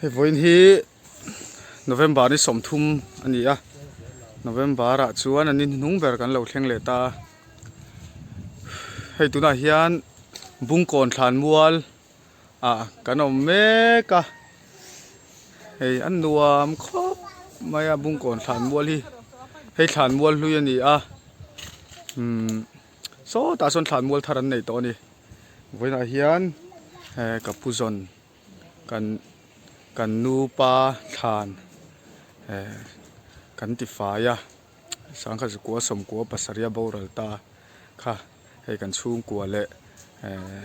Hei vawiin hi November ni 30 a ni a, November ah chuan an inhnung ber kan lo thleng leh ta a, hei tunah hian Bungkawn thlanmual ah kan awm mek a, hei a nuam khawp mai a Bungkawn thlanmual hi, hei thlanmual hlui a ni a, umm sawtah sawn thlanmual thar an nei tawh a ni, vawiinah hian ka pu zawn. Kan kan nupa thlan eh kan ti fai a sangha zakua sawmkua pasarih a boral ta kha hei kan chhungkua leh eh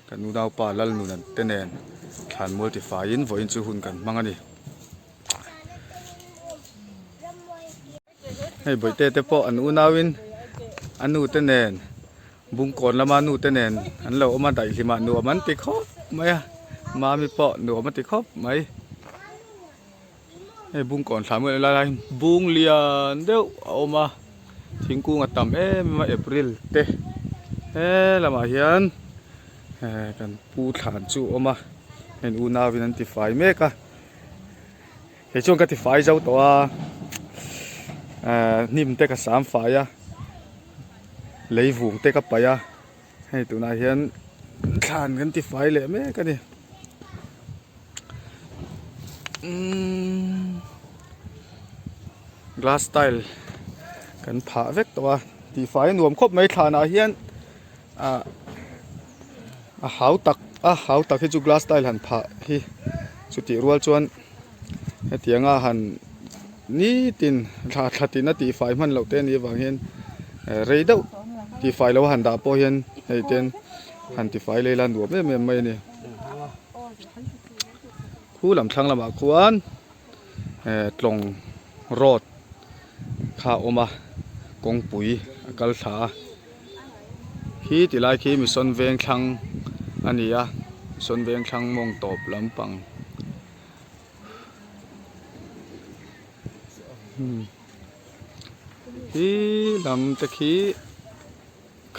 kan unaupa Lalnuna te nen thlan mual ti faiin vawiin chu hun kan hmang a ni. Hei bawihte te pawh an unauin a nu te nen bungkawn lama nu te nen an lo awm a daihlim ah nuam an ti khawp mai a mami pawh nuam a ti khawp mai hei bungkawn thla mual lai hian bung lian deuh a awm a thingkung a tam em em a april te he lamah hian eh kan pu thlan chu a awm a heng unauin an ti fai mek a. Kei chuan ka ti fai zo tawh a ehh hnim te ka sam fai a lei vung te ka paih a hei tunah hian thlan kan ti fai leh mek a ni umm glass tile kan phah vek tawh a tih fai a nuam khawp mai thlanah hian ah a hau tak a hau tak hi chu glass tile han phah hi chutih rual chuan hetianga han nitin thla thla tina tihfai hman loh te a nih avang hian rei deuh tihfai loh a han dah pawh hian hei ten han tifai leh ila nuam em em mai a ni khu lam thlang lamah khuan tlawng road kha a awm a kawngpui a kal thla a khi ti lai khi mission veng thlang a ni a mission veng thlang mawng tawp lampang khi lam te khi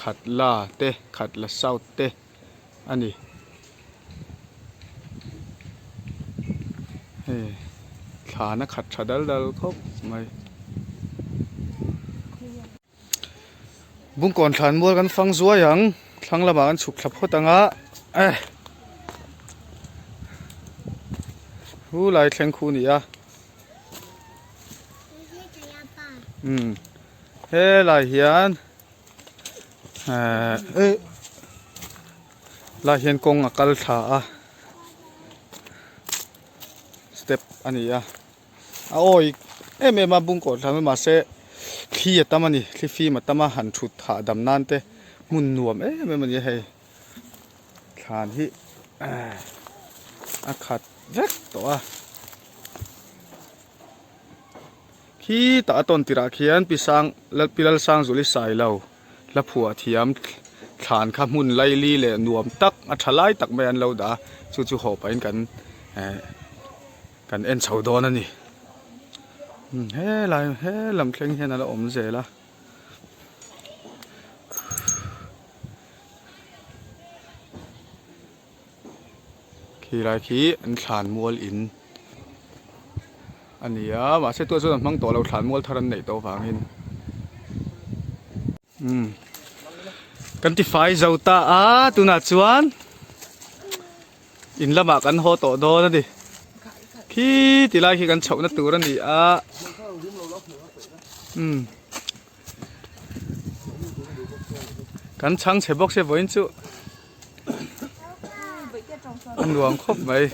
khatla te khatla south te a ni. Hei thlan a khat tha dal dal khawp mai. Bungkawn thlan mual kan fang zuai ang thlang lamah kan chhuk thla phawt ang a eh hu lai thleng khu a ni a umm helai hian. Ehh lai hian kawng a kal thla a step a ni a a awi em em a bungkaw thla mai mahse thli a tam a ni thli fim a tam a han thut hahdam nan te hmun nuam em em a ni a hei thlan hi a khat vek tawh a. Khi tah a tawn tirah khian Pi Sang Pi Lalsangzuli Sailo hla phuah thiam thlan kha hmun laili leh nuam tak a tha lai tak mai an lo dah a chu chu haw pahin kan eh kan en chho dawn a ni helai he lam thleng hian a la awm zel a. Khilai khi an thlan mual in a ni a mahse tunah chuan an hmang tawh lo thlan mual thar an neih tawh avangin umm kan ti fai zo ta a tunah chuan in lamah kan haw tawh dawn a ni khi ti lai khi kan chhohna tur a ni a umm. Kan chhang chhe bawk se vawiin chu a nuam khawp mai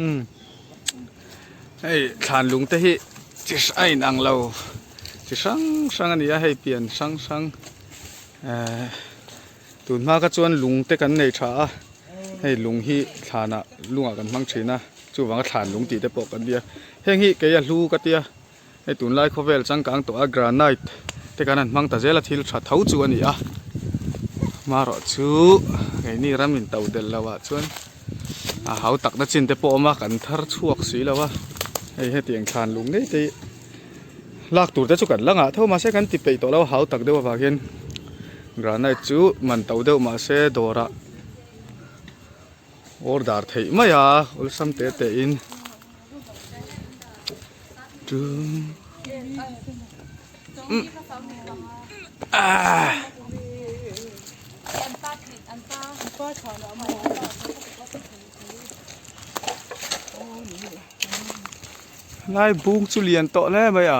umm hei thlan lung te hi chi a inang lo chi hrang hrang a ni a hei pian hrang hrang ehh tun hma kha chuan lung te kan nei tha a hei lung hi thlanah lungah kan hmang thin a chuvanga thlan lung tih te pawh kan nia heng hi kei a hlu ka tia. Hei tunlai khawvel changkang tawh a granite te kan han hmang ta zel a thil tha tho chu a ni a marawh chu keini ram in to delh loh ah chuan a hau tak na chin te pawh a awm a kan thar chhuak si lo a hei hetiang thlan lung ngei te hi lak tur te chu kan la ngah tho mahse kan ti peih tawh lo a hau tak deuh avang hian granite chu man to deuh mahse dawrah. Order theih mai a awlsam te te in Lai bung chu lian tawh hle mai a.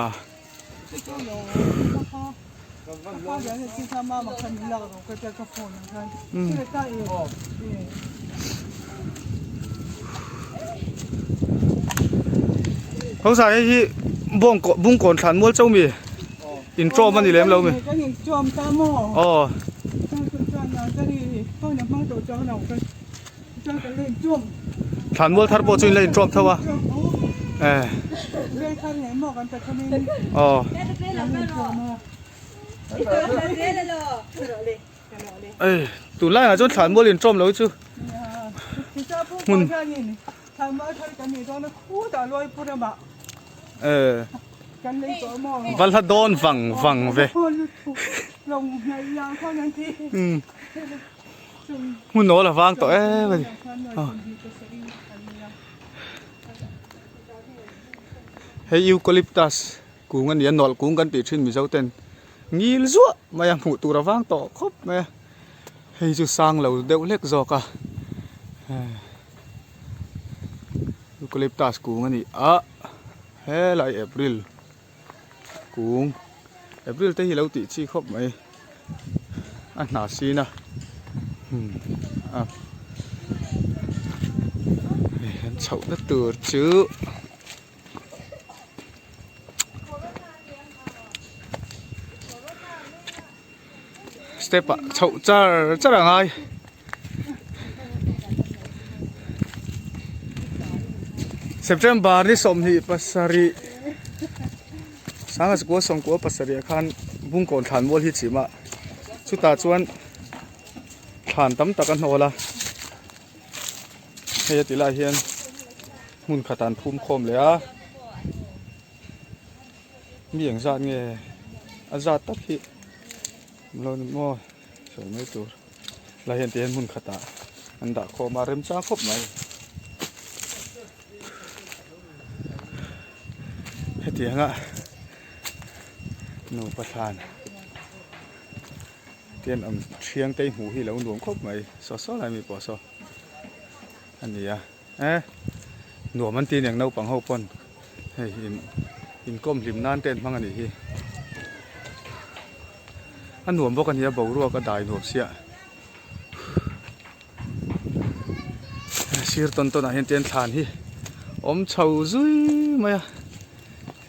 Hausa hei hi bawng bungkawn thlan mual chauh mi in tawm a ni lem lo mi aw Thlan mual thar pawh chu in la intawm tho a eh aw ei tunlai ah chuan thlan mual intawm lo hi chu hmun eh va hla dawn vang vang ve umm. Hmun awl a vang tawh em a ni. Hei eucalyptus kung a ni a, nawlh kung kan tih thin Mizo ten ngil zuah mai a hmuh tur a vang tawh khawp mai a, hei chu sang lo deuh hlek zawk a, eucalyptus kung a ni a, helai April kung April te hi lo tih chi khawp mai a hna sin a a hei kan chhoh na tur chu step ah chhoh char char a ngai. September ni 27 sanga sikua sawmkua pasarih ah khan bungkawn thlan mual hi chim a chutah chuan thlan tam tak a hnawl a hei a ti lai hian hmun khat ah an phum khawm leh a mi engzat nge a zat tak hi awm lo ni maw sawi mai tur. Lai hian tihian hmun khatah an dah khawm a remchang khawp mai. Hetianga nupa thlan tian an thiang te hmuh hi lo nuam khawp mai saw saw lai mi pawh saw a ni a e nuam an ti aniang naupang ho pawn hei in inkawm hlim nan te an hmang a nih hi. A nuam bawk a nia boruak a dai nuam sia sir tawn tawn ah hian tian thlan hi awm chho zui mai a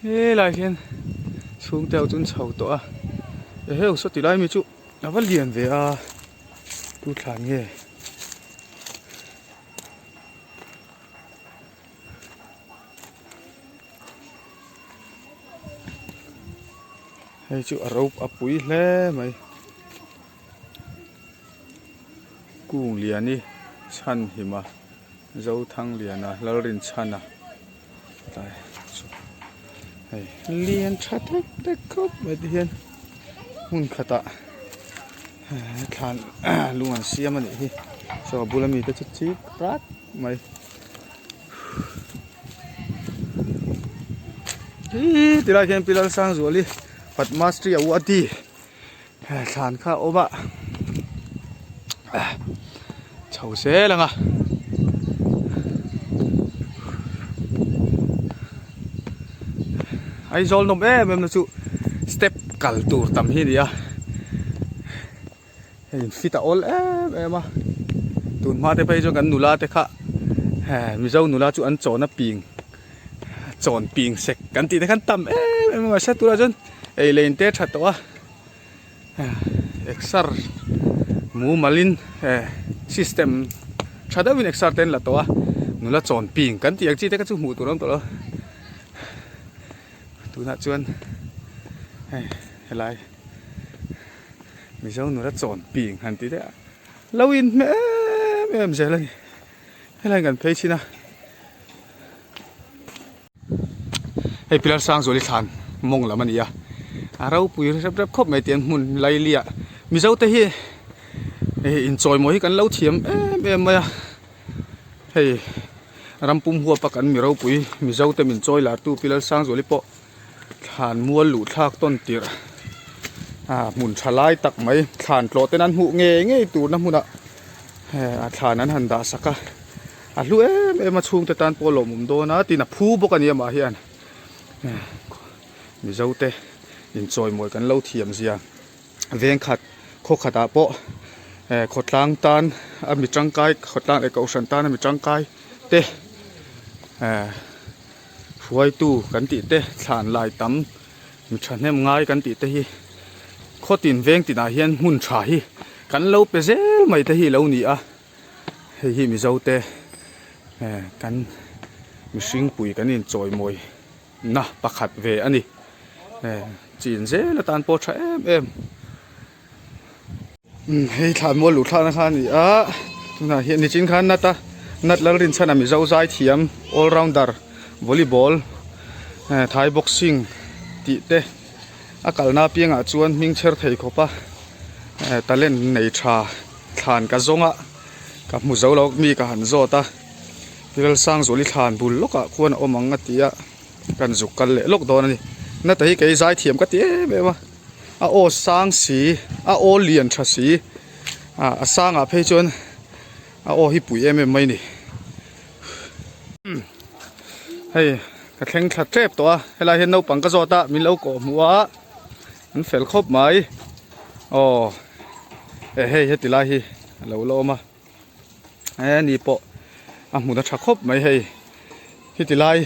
helai hian chhungte ho chu an chho tawh a eheu saw ti lai mi chu a va lian ve a tu thlan nge. Hei chu a rope a pui hle mai kung lian hi chhan him a Zothangliana Lalrinchhana tlai chu hei lian tha tek tek khawp mai te hian hmun khatah thlan lung an siam a nih hi saw a bula mite chu chik rat mai. Hi tilai khian Pi Lalsangzuali Padmasri a uati thlan kha a awm a chho zel ang a Aizawl nawm em em na chu step kal tur tam hi a ni a. Hei in fit a awl em em a tun hma te phei chuan kan nula te kha mizo nula chu an chawn a ping chawn ping sek kan tih te khan tam em em a mahse tunah chuan ei leh in te tha tawh a exer mumal in system tha deuh in exer te an la tawh a nula chawn ping kan tih ang chi te kha chu hmuh tur a awm tawh lo tunah chuan hei helai. Mizo nula chawn ping han tih daih a lo in hmeh em em zel a ni helai kan phei chin a hei pilar sang zuali thlan mawng lam a ni a a ropui rep rep khawp mai tiang hmun laili ah Mizo te hi in chawimawi hi kan lo thiam em em mai a. Hei rampum huapa kan mi ropui Mizo te min chawi lar tu Pi Lalsangzuali pawh thlan mual luh thlak tawn tirh ah hmun tha lai tak mai thlan tlawh ten an hmuh ngei ngei turna hmunah a thlan an han dah sak a a hlu em em a chhungte tan pawh a lawmawm dawn a tin a phu bawk a ni amah hian Mizo te inchawimawi kan lo thiam zia. Veng khat khaw khatah pawh eh khawtlang tan a mi tangkai khawtlang leh kohhran tan a mi tangkai te eh hruaitu kan tih te thlan lai tam mi thahnem ngai kan tih te hi khaw tin veng tinah hian hmun tha hi kan lo pe zel mai te hi a lo ni a hei hi mizo te eh kan mihring pui kan inchawimawi na pakhat ve a ni eh chin zel atan pawh tha em em umm hei thlan mual luh thlakna kha a ni a tunah hian nichin khan nat a nat lal rinchhan a mizo zai thiam all rounder volleyball eh thai boxing tih te a kalna apiangah chuan hming chher thei khawp a eh talent nei tha thlan ka zawng a ka hmu zo lo mi ka han zawt a. Lalsangzuali thlan bul lawkah khuan a awm ang a ti a kan zuk kal leh lawk dawn a ni nata hi kei zai thiam ka ti em em a a aw sang si a aw lian tha si ah a sangah phei chuan a aw hi pui em em mai a ni hei ka thleng thla tep tawh a helai hian naupang ka zawt a min lo kawh hmuh a an fel khawp mai aw e hei heti lai hi a lo la awm a. He ni pawh a hmun a tha khawp mai hei khiti lai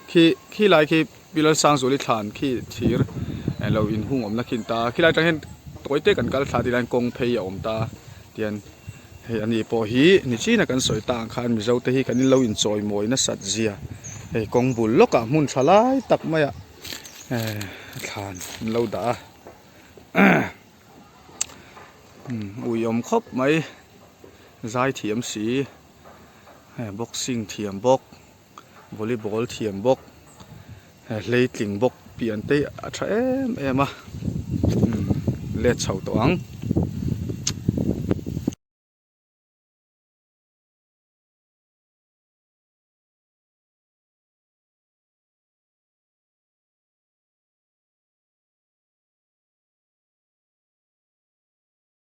khi khi lai khi Pi Lalsangzuali thlan khi thir lo inhung awmna khi a ni ta a khilai atang hian tawi te kan kal thla tilai hian kawng phei a awm ta tian hei ani pawh hi nichina kan sawi ta ang khan Mizo te hi kan inlo inchawimawi nasat zia hei kawng bul lawkah hmun tha lai tak maiah ehh thlan an lo dah a. Ui awm khawp mai zai thiam si boxing thiam bawk volleyball thiam bawk hleitling bawk pian te a tha em em a let chho tawh ang.